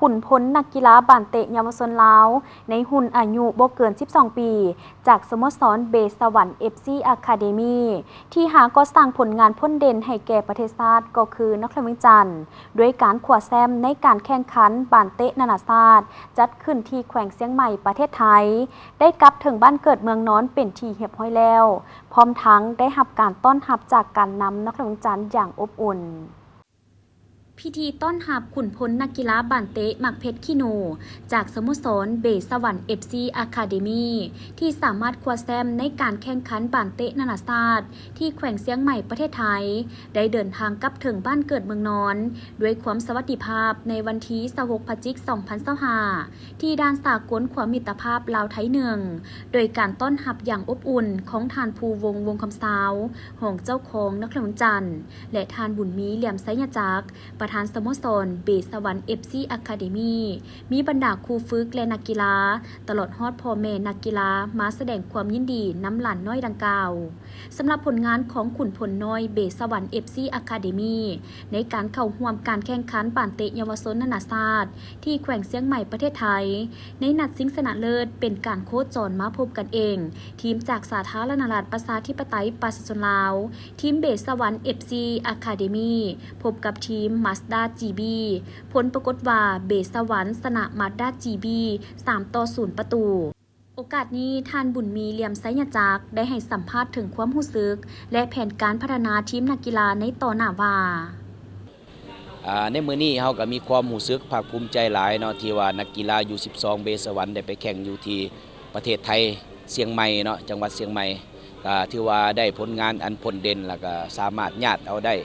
ຂຸນພົນນັກກິລາບານເຕະເຍົາວະຊົນລາວ ໃນຮຸ່ນອາຍຸບໍ່ເກີນສິບສອງປີ ຈາກສະໂມສອນເບສະຫວັນ ເອັຟຊີ ອາຄາເດມີ ທີ່ຫາກໍ່ສ້າງຜົນງານພົ້ນເດັ່ນໃຫ້ແກ່ປະເທດຊາດ ກໍຄືນະຄອນຫຼວງວຽງຈັນ ດ້ວຍການຄວ້າແຊ້ມໃນການແຂ່ງຂັນບານເຕະນານາຊາດ ຈັດຂຶ້ນທີ່ແຂວງຊຽງໃໝ່ ປະເທດໄທ ໄດ້ກັບເຖິງບ້ານເກີດເມືອງນອນເປັນທີ່ຮຽບຮ້ອຍແລ້ວ, ພ້ອມທັງໄດ້ຮັບການຕ້ອນຮັບຈາກການນຳນະຄອນຫຼວງວຽງຈັນຢ່າງອົບອຸ່ນ. ພິທີຕ້ອນຮັບຂຸນພົນນັກກິລາບານເຕະໝາກເພັດຂີ້ໜູ ຈາກສະໂມສອນເບສະຫວັນ ເອັຟຊີ ອາຄາເດມີ ທີ່ສາມາດຄວ້າແຊ້ມໃນການແຂ່ງຂັນບານເຕະນານາຊາດ ທີ່ແຂວງຊຽງໃໝ່ ປະເທດໄທ ໄດ້ເດີນທາງກັບເຖິງບ້ານເກີດເມືອງນອນ ດ້ວຍຄວາມສະຫວັດດີພາບໃນວັນທີຊາວຫົກ ພະຈິກ ສອງພັນຊາວຫ້າ ທີ່ດ່ານສາກົນຄວາມມິດຕະພາບລາວໄທໜຶ່ງ ໂດຍການຕ້ອນຮັບຢ່າງອົບອຸ່ນຂອງທ່ານ ພູວົງ ວົງຄຳຊາວ ຮອງເຈົ້າຄອງນະຄອນຫຼວງວຽງຈັນ ແລະ ທ່ານ ບຸນມີ ຫຼຽມໄຊຍະຈັກ ປະທານສະໂມສອນເບສະຫວັນ ເອັຟຊີ ອາຄາເດມີ ມີບັນດາຄູຝຶກ ແລະ ນັກກິລາ ຕະຫຼອດຮອດພໍ່ແມ່ນັກກິລາ ມາສະແດງຄວາມຍິນດີນຳຫຼານນ້ອຍດັ່ງກ່າວ. ສຳລັບຜົນງານຂອງຂຸນພົນນ້ອຍເບສະຫວັນ ເອັຟຊີ ອາຄາເດມີ ໃນການເຂົ້າຮ່ວມການແຂ່ງຂັນບານເຕະເຍົາວະຊົນນານາຊາດ ທີ່ແຂວງຊຽງໃໝ່ ປະເທດໄທ ໃນນັດຊິງຊະນະເລີດ ເປັນການໂຄຈອນມາພົບກັນເອງ ທີມຈາກສາທາລະນະລັດປະຊາທິປະໄຕປະຊາຊົນລາວ ທີມເບສະຫວັນ ເອັຟຊີ ອາຄາເດມີ ພົບກັບທີມ ມາສດາ ຈີບີ ຜົນປາກົດວ່າ ເບສະຫວັນ ຊະນະ ມາສດາ ຈີບີ ສາມຕໍ່ສູນປະຕູ. ໂອກາດນີ້ ທ່ານ ບຸນມີ ຫຼຽມໄຊຍະຈັກ ໄດ້ໃຫ້ສຳພາດເຖິງຄວາມຮູ້ສຶກ ແລະ ແຜນການພັດທະນາທີມນັກກິລາໃນຕໍ່ໜ້າວ່າ. ອາ ໃນມື້ນີ້ເຮົາກໍມີຄວາມຮູ້ສຶກພາກພູມໃຈຫຼາຍເນາະ ທີ່ວ່ານັກກິລາ ຢູສິບສອງ ເບສະຫວັນ ໄດ້ໄປແຂ່ງຢູ່ທີ່ປະເທດໄທ ຊຽງໃໝ່ເນາະ ຈັງຫວັດຊຽງໃໝ່ ກໍຖືວ່າໄດ້ຜົນງານອັນພົ້ນເດັ່ນ ແລ້ວກໍສາມາດຍາດເອົາໄດ້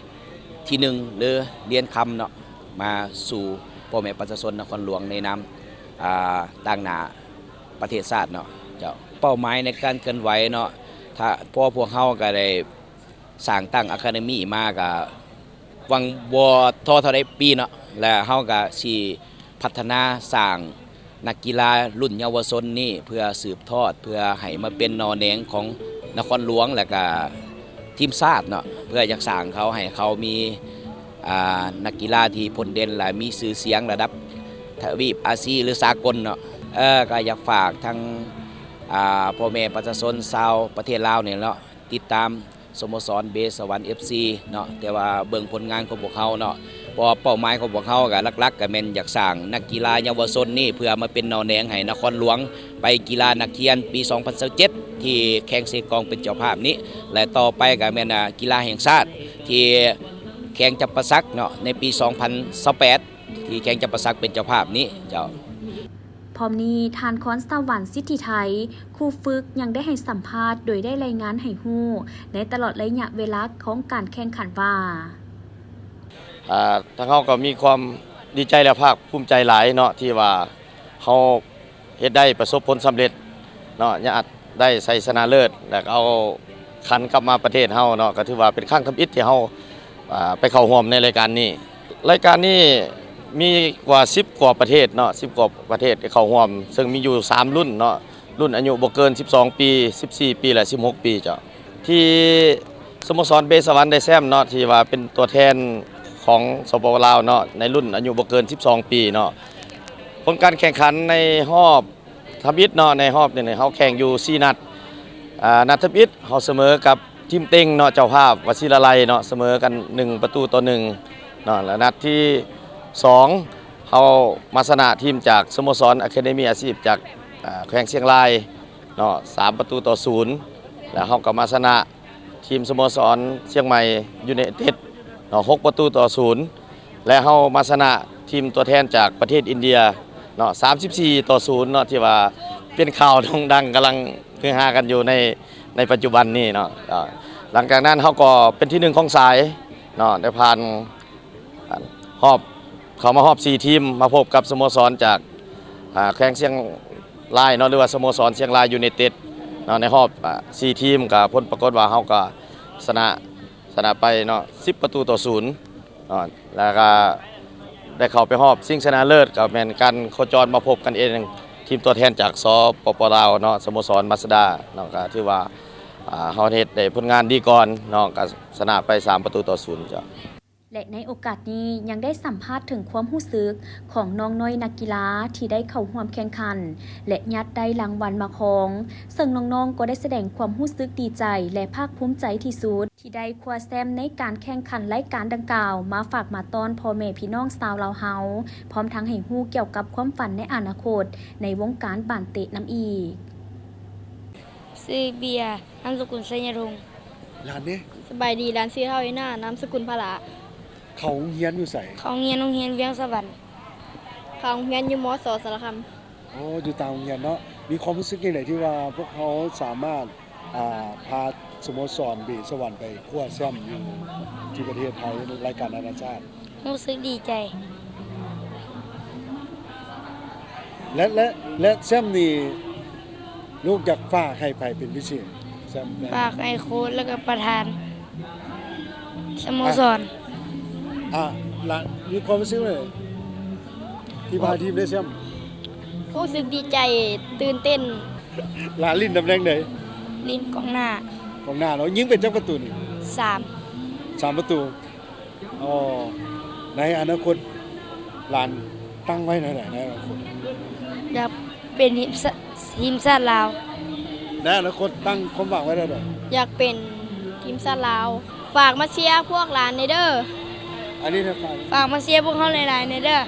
ທີໜຶ່ງ ຫຼື ຫຼຽນຄຳເນາະ ມາສູ່ພໍ່ແມ່ປະຊາຊົນນະຄອນຫຼວງໃນນາມ ອາ ຕາງໜ້າ ປະເທດຊາດເນາະເຈົ້າ. ເປົ້າໝາຍໃນການເຄື່ອນໄຫວເນາະ ຖ້າ ເພາະພວກເຮົາກໍໄດ້ສ້າງຕັ້ງອາຄາເດມີມາ ກໍຫວັງບໍ່ທໍ້ເທົ່າໃດປີເນາະ ແລະ ເຮົາກໍຊິພັດທະນາສ້າງນັກກິລາລຸ້ນເຍົາວະຊົນນີ້ ເພື່ອສືບທອດ ເພື່ອໃຫ້ມາເປັນໜໍ່ແໜງຂອງນະຄອນຫຼວງ ແລະ ກໍທີມຊາດເນາະ ເພື່ອຢາກສ້າງເຂົາ ໃຫ້ເຂົາມີ ອາ ນັກກິລາທີ່ພົ້ນເດັ່ນ ແລະ ມີຊື່ສຽງລະດັບທະວີບອາຊີ ຫຼື ສາກົນເນາະ. ເອີ ກໍຢາກຝາກທັງ ອາ ພໍ່ແມ່ປະຊາຊົນຊາວປະເທດລາວນີ້ເນາະ ຕິດຕາມສະໂມສອນເບສະຫວັນ ເອັຟຊີ ເນາະ ແຕ່ວ່າເບິ່ງຜົນງານຂອງພວກເຮົາເນາະ ເພາະວ່າເປົ້າໝາຍຂອງພວກເຮົາກໍຫຼັກໆ ກໍແມ່ນຢາກສ້າງນັກກິລາເຍົາວະຊົນນີ້ ເພື່ອມາເປັນໜໍ່ແໜງໃຫ້ນະຄອນຫຼວງ ໄປກິລານັກຮຽນປີສອງພັນຊາວເຈັດ ທີ່ແຂວງເຊກອງເປັນເຈົ້າພາບນີ້ ແລະ ຕໍ່ໄປກໍແມ່ນ ອາ ກິລາແຫ່ງຊາດ ທີ່ແຂວງຈຳປາສັກເນາະ ໃນປີສອງພັນຊາວແປດ ທີ່ແຂວງຈຳປາສັກເປັນເຈົ້າພາບນີ້ເຈົ້າ. ພ້ອມນີ້ ທ່ານ ຄອນສະຫວັນ ສິດທິໄທ ຄູຝຶກ ຍັງໄດ້ໃຫ້ສຳພາດໂດຍໄດ້ລາຍງານໃຫ້ຮູ້ໃນຕະຫຼອດໄລຍະເວລາຂອງການແຂ່ງຂັນວ່າ. ອາ ທາງເຮົາກໍມີຄວາມດີໃຈ ແລະ ພາກພູມໃຈຫຼາຍເນາະ ທີ່ວ່າເຮົາເຮັດໄດ້ປະສົບຜົນສຳເລັດເນາະ ຍາດໄດ້ໄຊຊະນະເລີດ ແລ້ວກໍເອົາຂັນກັບມາປະເທດເຮົາເນາະ ກໍຖືວ່າເປັນຄັ້ງທຳອິດທີ່ເຮົາ ອາ ໄປເຂົ້າຮ່ວມໃນລາຍການນີ້. ລາຍການນີ້ມີກວ່າສິບກວ່າປະເທດເນາະ ສິບກວ່າປະເທດໄດ້ເຂົ້າຮ່ວມ ເຊິ່ງມີຢູ່ສາມລຸ້ນເນາະ ລຸ້ນອາຍຸບໍ່ເກີນສິບສອງປີ ສິບສີ່ປີ ແລະ ສິບຫົກປີເຈົ້າ. ທີ່ສະໂມສອນເບສະຫວັນໄດ້ແຊ້ມເນາະ ທີ່ວ່າເປັນຕົວແທນຂອງ ສປປ ລາວເນາະ ໃນລຸ້ນອາຍຸບໍ່ເກີນສິບສອງປີເນາະ. ຜົນການແຂ່ງຂັນໃນຮອບທຳອິດເນາະ ໃນຮອບນີ້ເຮົາແຂ່ງຢູ່ສີ່ນັດ. ອາ ນັດທຳອິດເຮົາສະເໝີກັບທີມເຕັງເນາະ ເຈົ້າພາບວະຊິລະໄລເນາະ ສະເໝີກັນໜຶ່ງປະຕູຕໍ່ໜຶ່ງເນາະ ແລະ ນັດທີສອງ ເຮົາມາຊະນະທີມຈາກສະໂມສອນອາຄາເດມີອາຊີບຈາກ ອາ ແຂວງຊຽງລາຍເນາະ ສາມປະຕູຕໍ່ສູນ ແລ້ວເຮົາກໍມາຊະນະທີມສະໂມສອນຊຽງໃໝ່ຢູໄນເຕັດເນາະ ຫົກປະຕູຕໍ່ສູນ ແລະ ເຮົາມາຊະນະທີມຕົວແທນຈາກປະເທດອິນເດຍເນາະ ສາມສິບສີ່ຕໍ່ສູນເນາະ ທີ່ວ່າເປັນຂ່າວໂດ່ງດັງກຳລັງຮືຮາກັນຢູ່ໃນ ໃນປັດຈຸບັນນີ້ເນາະ. ອາ ຫຼັງຈາກນັ້ນເຮົາກໍເປັນທີໜຶ່ງຂອງສາຍເນາະ ໄດ້ຜ່ານຮອບ ເຂົ້າມາຮອບສີ່ທີມ ມາພົບກັບສະໂມສອນຈາກ ອາ ແຂວງຊຽງລາຍເນາະ ຫຼືວ່າສະໂມສອນຊຽງລາຍຢູໄນເຕັດເນາະ ໃນຮອບ ອາ ສີ່ທີມ ກໍຜົນປາກົດວ່າເຮົາກໍຊະນະ ຊະນະໄປເນາະ ສິບປະຕູຕໍ່ສູນເນາະ ແລ້ວກໍໄດ້ເຂົ້າໄປຮອບຊິງຊະນະເລີດ ກໍແມ່ນການໂຄຈອນມາພົບກັນເອງ ທີມຕົວແທນຈາກ ສປປ ລາວເນາະ ສະໂມສອນມາສດາເນາະ ກໍຖືວ່າ ອາ ເຮົາເຮັດໄດ້ຜົນງານດີກ່ອນເນາະ ກໍຊະນະໄປສາມປະຕູຕໍ່ສູນເຈົ້າ. ແລະ ໃນໂອກາດນີ້ຍັງໄດ້ສຳພາດເຖິງຄວາມຮູ້ສຶກຂອງນ້ອງນ້ອຍນັກກິລາທີ່ໄດ້ເຂົ້າຮ່ວມແຂ່ງຂັນ ແລະ ຍັດໄດ້ລາງວັນມາຄອງ, ເຊິ່ງນ້ອງໆກໍໄດ້ສະແດງຄວາມຮູ້ສຶກດີໃຈ ແລະ ພາກພູມໃຈທີ່ສຸດ ທີ່ໄດ້ຄວ້າແຊ້ມໃນການແຂ່ງຂັນລາຍການດັ່ງກ່າວ ມາຝາກມາຕ້ອນພໍ່ແມ່ພີ່ນ້ອງຊາວລາວເຮົາ, ພ້ອມທັງໃຫ້ຮູ້ກ່ຽວກັບຄວາມຝັນໃນອະນາຄົດໃນວົງການບານເຕະນຳອີກ. ຊື່ເບຍ ນາມສະກຸນໄຊຍະວົງ. ຫຼານເດ້? ສະບາຍດີ, ຫຼານຊື່ທ້າວອີນາ ນາມສະກຸນພະລາ. ເຂົ້າໂຮງຮຽນຢູ່ໃສ? ເຂົ້າໂຮງຮຽນ ໂຮງຮຽນວຽງສະຫວັນ. ເຂົ້າໂຮງຮຽນຢູ່ ມສ ສາລະຄຳ. ໂອ້ ຢູ່ຕ່າງໂຮງຮຽນເນາະ. ມີຄວາມຮູ້ສຶກຈັ່ງໃດທີ່ວ່າພວກເຮົາສາມາດ ອ່າ ພາສະໂມສອນເບສະຫວັນໄປຄວ້າແຊ້ມຢູ່ທີ່ປະເທດໄທ ລາຍການນານາຊາດ? ຮູ້ສຶກດີໃຈ. ແລະ ແລະ ແລະ ແຊ້ມນີ້ ລູກຢາກຝາກໃຫ້ໃຜເປັນພິເສດ? ແຊ້ມ ຝາກໃຫ້ໂຄດ ແລ້ວກໍປະທານສະໂມສອນ. ອ່ະ ອ່ະ ລະ ມີຄວາມຮູ້ສຶກໃດທີ່ພາທີມໄດ້ແຊ້ມ? ຮູ້ສຶກດີໃຈ, ຕື່ນເຕັ້ນ. ລະ ຫຼິ້ນຕຳແໜ່ງໃດ? ຫຼິ້ນກອງໜ້າ. ກອງໜ້າເນາະ. ຍິງເປັນຈັກປະຕູນີ້? ສາມ. ສາມປະຕູ. ອໍ ໃນອະນາຄົດຫຼານຕັ້ງໄວ້ແນວໃດໃນອະນາຄົດ? ຢາກເປັນທີມຊາ ທີມຊາດລາວ. ໃນອະນາຄົດຕັ້ງຄວາມຫວັງໄວ້ແນວໃດ? ຢາກເປັນທີມຊາດລາວ. ຝາກມາເຊຍພວກຫຼານແດ່ເດີ. ອັນນີ້ນະ ຝາກ ຝາກມາເຊຍພວກເຮົາຫຼາຍໆແດ່ເດີ.